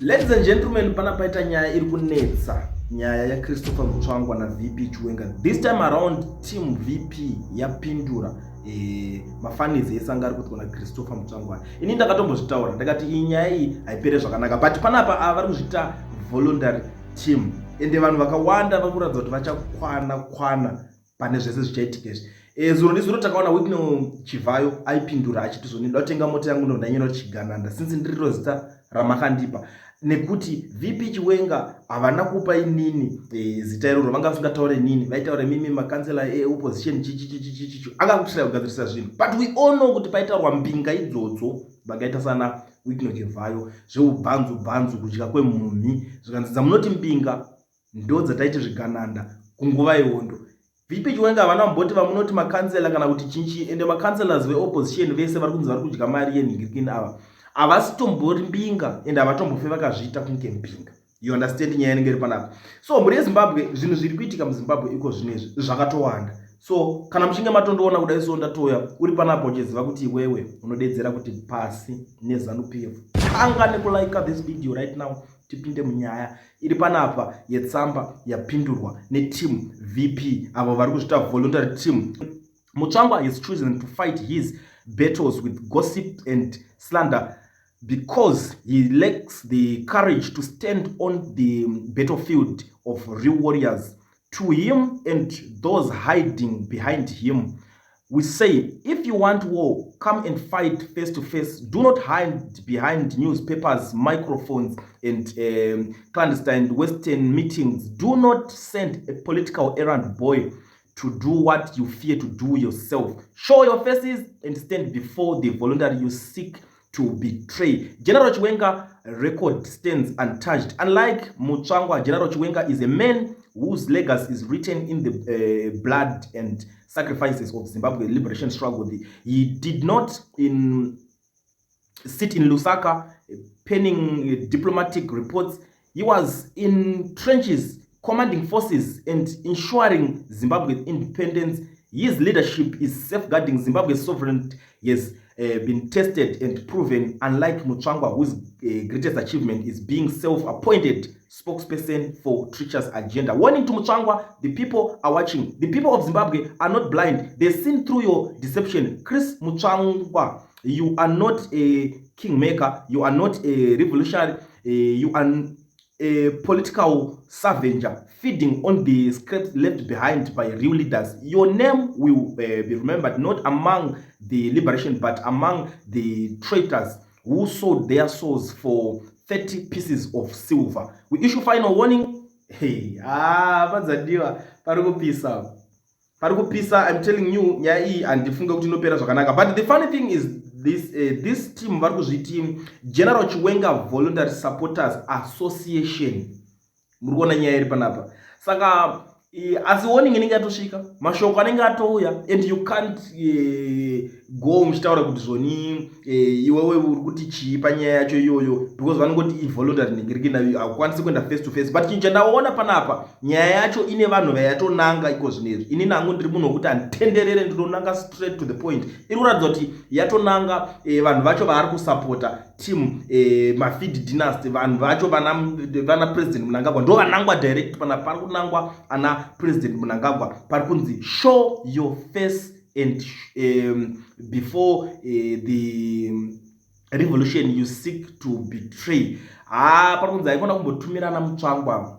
Ladies and gentlemen, pana paita nyaya iri kunetsa, nyaya yaChristopher Mutsvangwa naVP Chiwenga. This time around team VP yapindura mafanizi ese anga ari kuitwa naChristopher Mutsvangwa. Ini ndakatombozvitaura, ndakati iyi nyaya iyi haipere zvakanaka, but panapa ava vari kuzviita voluntary team, ende vanhu vakawanda vari kuratidza kuti vachakwana kwana pane zvese zvichaitika izvi. Zuro ndizuro takaona Wicknell Chivayo aipindura achiti, "Zvoni ndatenga mota yangu, ndondanyora Chigananda since ndiriro zita ramakandipa," nekuti VP Chiwenga havana kupa inini zita iroro. Vanga vasingataure nini, vaitaura mimi makansela eopposition chichichichichichi, anga kutira kugadzirisa zvinhu. But we all know kuti paitaurwa mbinga idzodzo vakaita sana Wicknell Chivayo, zveubhanzu bhanzu, kudya kwemhumhi, zvikanzi dzamunoti mbinga ndo dzataiti zvigananda kunguva yehondo. VP Chiwenga havana kumboti vamunoti makansela kana kuti chinchi. Ende makanselas veopposition vese vari kunzi vari kudya mari yenhingirikini ava havasitombori mbinga, ende havatombofe vakazviita kunge mbinga. You understand nyaya inenge iri panapa? So mhuri yeZimbabwe, zvinhu zviri kuitika muZimbabwe iko zvinezvi zvakatowanda. So kana muchinge matondoona kudai, so ndatoya uri panapa uchiziva kuti iwewe unodedzera kuti pasi neZANU PF, tanga nekulika this video right now. Tipinde munyaya iri panapa yetsamba yapindurwa neteam VP, avo vari kuzvita voluntary team. Mutsvangwa has chosen to fight his battles with gossip and slander because he lacks the courage to stand on the battlefield of real warriors. To him and those hiding behind him, we say, if you want war, come and fight face to face. Do not hide behind newspapers, microphones, and clandestine Western meetings. Do not send a political errand boy to do what you fear to do yourself. Show your faces and stand before the voluntary you seek to betray. General Chiwenga record stands untouched. Unlike Mutsvangwa, General Chiwenga is a man whose legacy is written in the blood and sacrifices of Zimbabwe liberation struggle. He did not in sit in Lusaka penning diplomatic reports. He was in trenches, commanding forces and ensuring Zimbabwe's independence. His leadership is safeguarding Zimbabwe's sovereignty. He has been tested and proven, unlike Mutsvangwa, whose greatest achievement is being self-appointed spokesperson for treacherous agenda. Warning to Mutsvangwa: the people are watching. The people of Zimbabwe are not blind. They seen through your deception. Chris Mutsvangwa, you are not a kingmaker. You are not a revolutionary. You are a political scavenger feeding on the scraps left behind by real leaders. Your name will be remembered not among the liberation but among the traitors who sold their souls for 30 pieces of silver. We issue final warning. Hey, ah, padzadiwa pari kupisa, pari kupisa. I'm telling you, nyaya iyi handifunge kuti inopera zvakanaka. But the funny thing is this team vari kuzviti General Chiwenga Voluntary Supporters Association. Muri kuona nyaya iri panapa? Saka asi warning inenge yatosvika, mashoko anenge atouya, and you can't go muchitaura kuti zvoni iwewe uri kuti chii panyaya yacho iyoyo, because vanongoti ivoluntary ningirikina, haukwanisi kuenda face to face. But chinhu chandaona panapa, nyaya yacho ine vanhu vayatonanga iko zvinezvi. Ini nangu ndiri munhu wekuti handitenderere, ndinonanga straight to the point. Iri kuratidza kuti yatonanga vanhu vacho vaari kusapota team mafeed dynasty, vanhu vacho vana President Mnangagwa ndo vanangwa direct. Pana pari kunangwa ana President Mnangagwa, pari kunzi show your face and before the revolution you seek to betray. Ha, pari kunzi haikona kumbotumirana Mutsvangwa.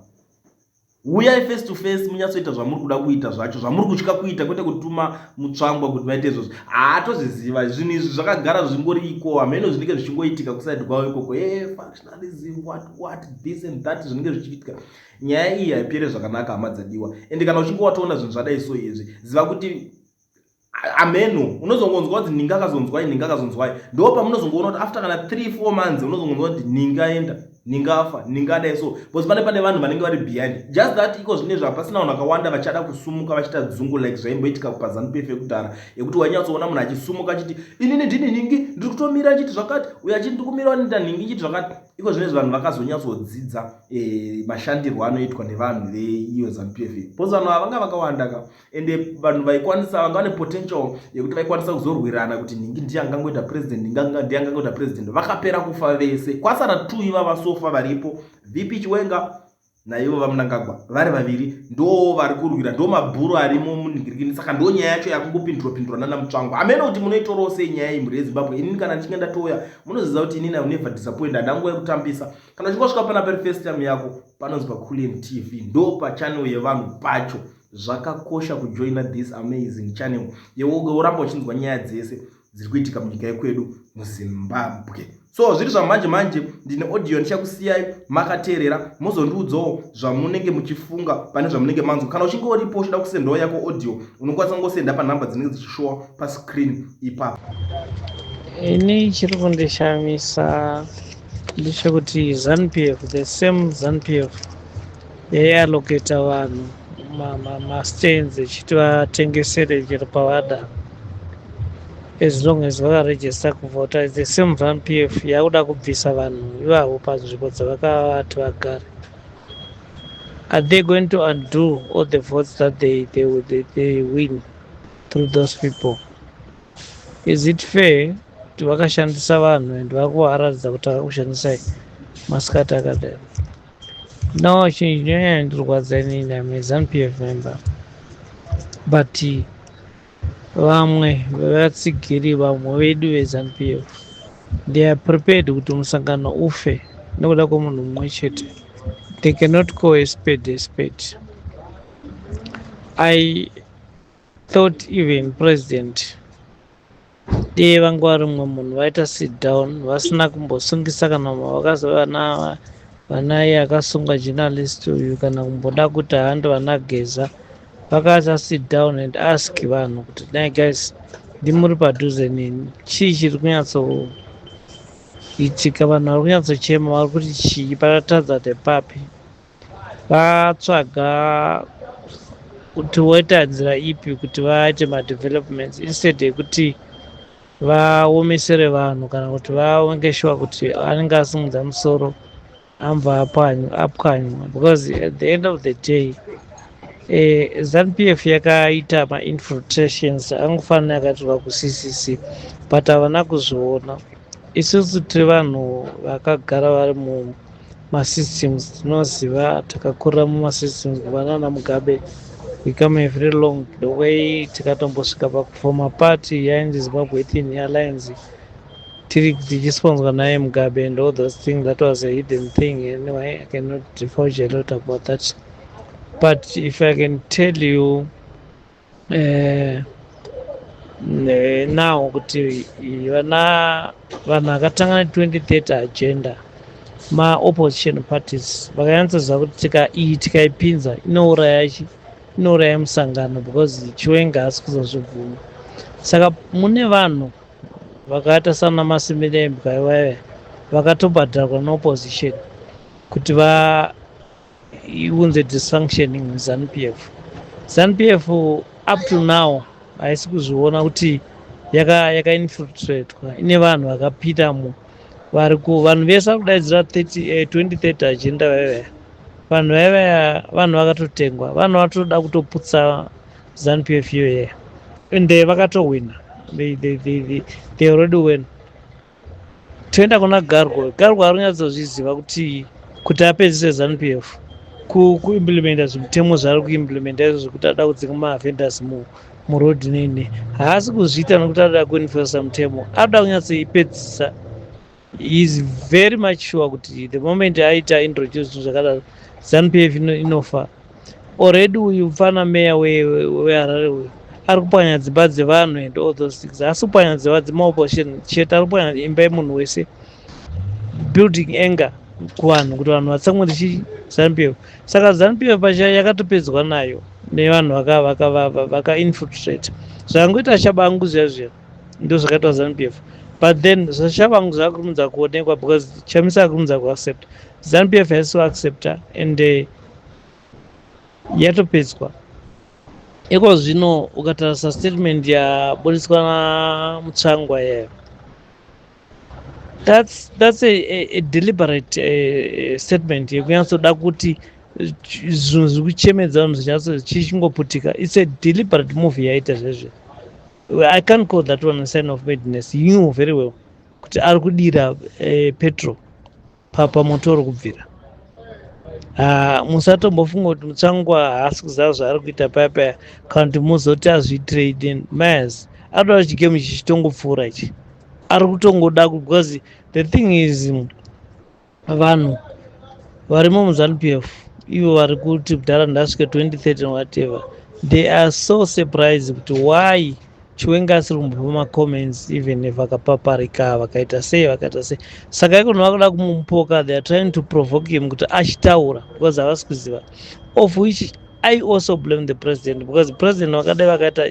Uyai face to face, munyatsoita zvamuri kuda kuita zvacho, zvamuri kutya kuita, kwete kutuma Mutsvangwa kuti vaite izvozvo. Haatozviziva zvinhu izvi, zvakagara zvingoriko, hameno zvinenge zvichingoitika kuside kwavo ikoko. E factionalism, what what, this and that, zvinenge zvichiitika. Nyaya iyi haipere zvakanaka, hama dzadiwa. Ende kana uchinge watoona zvinhu zvadai so izvi, ziva kuti ameno unozongonzwa kuti ninga akazonzwai, ninga akazonzwai. Ndo pamunozongoona kuti after kana 3 4 months unozongonzwa kuti ninga aenda, ninga afa, ninga adai so, because pane vanhu vanenge vari behind. Just that iko zvinezvi hapasina vanhu vakawanda vachada kusumuka vachiita dzungu like zvaimboitika paZANU PF yekudhara, yekuti wainyatsoona munhu achisumuka achiti, "Inini ndini nhingi, ndiri kutomira achiti zvakati," uyo achiti, "Ndiri kumira nita nhingi ichiti zvakati." Iko zvinezvi vanhu vakazonyatsodzidza mashandirwo anoitwa nevanhu veiyo ZANU PF, because vanhu ava vanga vakawanda ka, ende vanhu vaikwanisa, vanga vane potential yekuti vaikwanisa kuzorwirana kuti nhingi ndiye angangoita president, nhingi ndiye angangoita president, vakapera kufa vese, kwasara two ivava. So so far varipo, VP Chiwenga naivo VaMnangagwa vari vaviri, ndo vari kurwira, ndo mabhuru arimo munhingirikini. Saka ndo nyaya yacho yakungopindurwa pindurwa nana Mutsvangwa. Hamene kuti munoitorawo sei nyaya iyi, mhuri yeZimbabwe. Inini kana ndichinge ndatouya, munoziva kuti inini I never disappoint, handina nguva yekutambisa. Kana uchinge wasvika pana pari first time yako, panonzi paCulian TV, ndo pachannel yevanhu pacho. Zvakakosha kujoina this amazing channel yeworamba uchinzwa nyaya dzese dziri kuitika munyika yekwedu muZimbabwe. So zviri zvamanje manje, ndine audio ndichakusiyai makateerera, mozondiudzawo zvamunenge muchifunga pane zvamunenge manzwa. Kana uchinge uripo uchida kusendawo yako audio, unokwanisa kungosenda panhamba dzinenge dzichishowa pascreen ipapo. Ini chiri kundishamisa ndechekuti ZANU PF, the same ZANU PF yaiallocata vanhu mastands ichiti vatengesere chero pavada as long as vakarejista kuvhota, the same ZANU PF yakuda kubvisa vanhu ivavo panzvimbo dzavakavati vagare. Are they going to undo all the votes that they win through those people? Is it fair kuti vakashandisa vanhu and vakuvaratidza kuti vakakushandisai masikati akadai? No, chinhu chinonyanya ndirwadza inini, am a ZANU PF member, but vamwe vevatsigiri, vamwe vedu veZANU PF, they are prepared kuti musangano ufe nekuda kwemunhu mumwe chete. They cannot call a spade a spade. I thought even president dei vanga vari mumwe munhu vaita sit down vasina kumbosungisa kana vana vanai akasungwa journalist uyu, kana kumboda kuti handi vanageza vakaita sit down and ask vanhu kuti, "Nai guys, ndimuri padhuze neni, chii chiri kunyatsoitika? Vanhu vari kunyatsochema, vari kuti chii? Pakatadza ndepapi?" Vatsvaga kuti voita nzira ipi kuti vaite madevelopments instead yekuti vaomesere vanhu kana kuti vaonge sure kuti anenge asimudza musoro ambva apwanywa. Because at the end of the day, ZANU PF yakaita mainfiltrations angofanira yakaitirwa kuCCC, but havana kuzviona. Isusu tiri vanhu vakagara vari mumasystems, tinoziva, takakurira mumasystems kubva nana Mugabe. We come a very long the way, tikatombosvika pakufoma party yainzi Zimbabwe Ethnic Alliance, tiri tichisponzwa naye Mugabe and all those things. That was a hidden thing. Anyway, I cannot divulge a lot about that, but if I can tell you now kuti vana vanhu vakatanga ne2030 agenda, maopposition parties, vakanyatsoziva kuti tika iyi tikaipinza inouraya chi inouraya musangano, because Chiwenga haasi kuzozvibvuma. Saka mune vanhu vakaita sana Masimirembwa ivaiva vakatobhadharwa neopposition kuti vaunze dysfunctioning muZANU PF. ZANU PF up to now haisi kuzviona kuti yakainfiltratwa, ine vanhu vakapindamo vari ku vanhu vese vari kudaidzira 2030 agenda vaivaya. Vanhu vaivaya vanhu vakatotengwa, vanhu vatoda kutoputsa ZANU PF iyoyeya, ende vakatohwina. They already win. Toenda kuna Garwe. Garwe ari kunyatsozviziva kuti apedzise ZANU PF kuimplementa zvimutemo zvaari kuimplementa izvo zvekuti ada kudzinga mavendors muroad nene, haasi kuzviita nokuti anoda kuenforsa mutemo, anoda kunyatsoipedzisa. Is very much sure kuti the moment aita introduce zvinhu zvakadaro, ZANU PF inofa. Already uyu mufana meya weHarare uyu ari kupwanya dzimba dzevanhu and all those things. Haasi kupwanya dzimba dzemaopposition chete, ari kupwanya imba yemunhu wese, building anger kuvanhu kuti vanhu vatsamwe richi ZANU PF. Saka ZANU PF pacha yakatopedzwa nayo nevanhu vakainfiltrate. Zvakangoita Tshabangu zviya zviya, ndo zvakaitwa ZANU PF, but then zvaTshabangu zvakurumidza kuonekwa because Chamisa akurumidza kuaccepta, ZANU PF haisi kuaccepta and yatopedzwa. Iko zvino ukatarisa statement yabudiswa naMutsvangwa iyayo, that's a deliberate statement yekunyatsoda kuti zvinhu zviri kuchemedza vanhu zvinyatso chichingoputika. It's a deliberate move yaita zvezve. I can't call that one a sign of madness. He knew very well kuti ari kudira petrol. Pamoto uri kubvira. Musatombofunga kuti Mutsvangwa haasi kuziva zvaari kuita paya paya, kana kuti muzoti azviitirei. Mayas anoda kuti chigame ichi chitongopfuura ichi. Ari kutongoda, because the thing is, vanhu varimo muZANU PF, ivo vari kuti kudhara ndasvike 2030, whatever, they are so surprised kuti why Chiwenga asiri kumbopa macomments, even if vakapaparika, vakaita sei, vakaita sei. Saka ikono vakuda kumupoka. They are trying to provoke him kuti achitaura, because havasi kuziva, of which I also blame the president, because president vakadai vakaita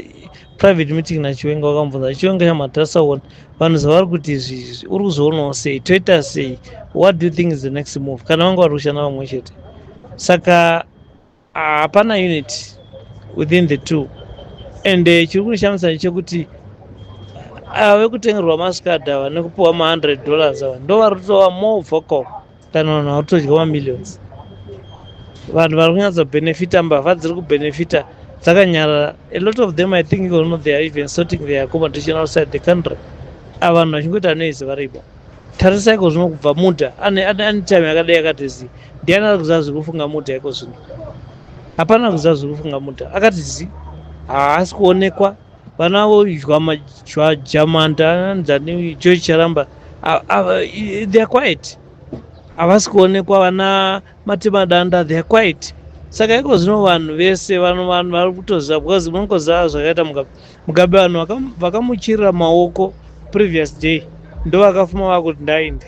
private meeting naChiwenga, vakamubvunza, "Chiwenga, chamatirasaona vanhu zvavari kuti izvi, uri kuzvionawo sei? Toita sei? What do you think is the next move?" Kana vanga vari kushanda vamwe chete, saka hapana unity within the two. And chiri kundishamisa ndechekuti ava vekutengerwa maskad ava nekupiwa ma$100 ava ndo vari kutova more vocal than vanhu vari kutodya mamillions. Vanhu vari kunyatsobhenefita, mbavha dziri kubhenefita dzakanyarara. A lot of them, I think, know they are even sorting their accommodation outside the country. Ava vanhu vachingoita noise varipo. Tarisaiko zvino, kubva Mudha ane time yakadai yakati zi, ndiani ari kuziva zviri kufunga Mudha iko zvino? Hapana kuziva zviri kufunga Mudha. Akati zi, haasi kuonekwa. Vana vojamanda anzani George Charamba, they are quiet, havasi kuonekwa. Vana Matemadanda, they are quiet. Saka iko zvino vanhu vese vanhu vari kutoziva, because munongoziva zvakaita Mugabe. Mugabe, vanhu vakamuchirira maoko previous day ndo vakafuma vakuti ndainde.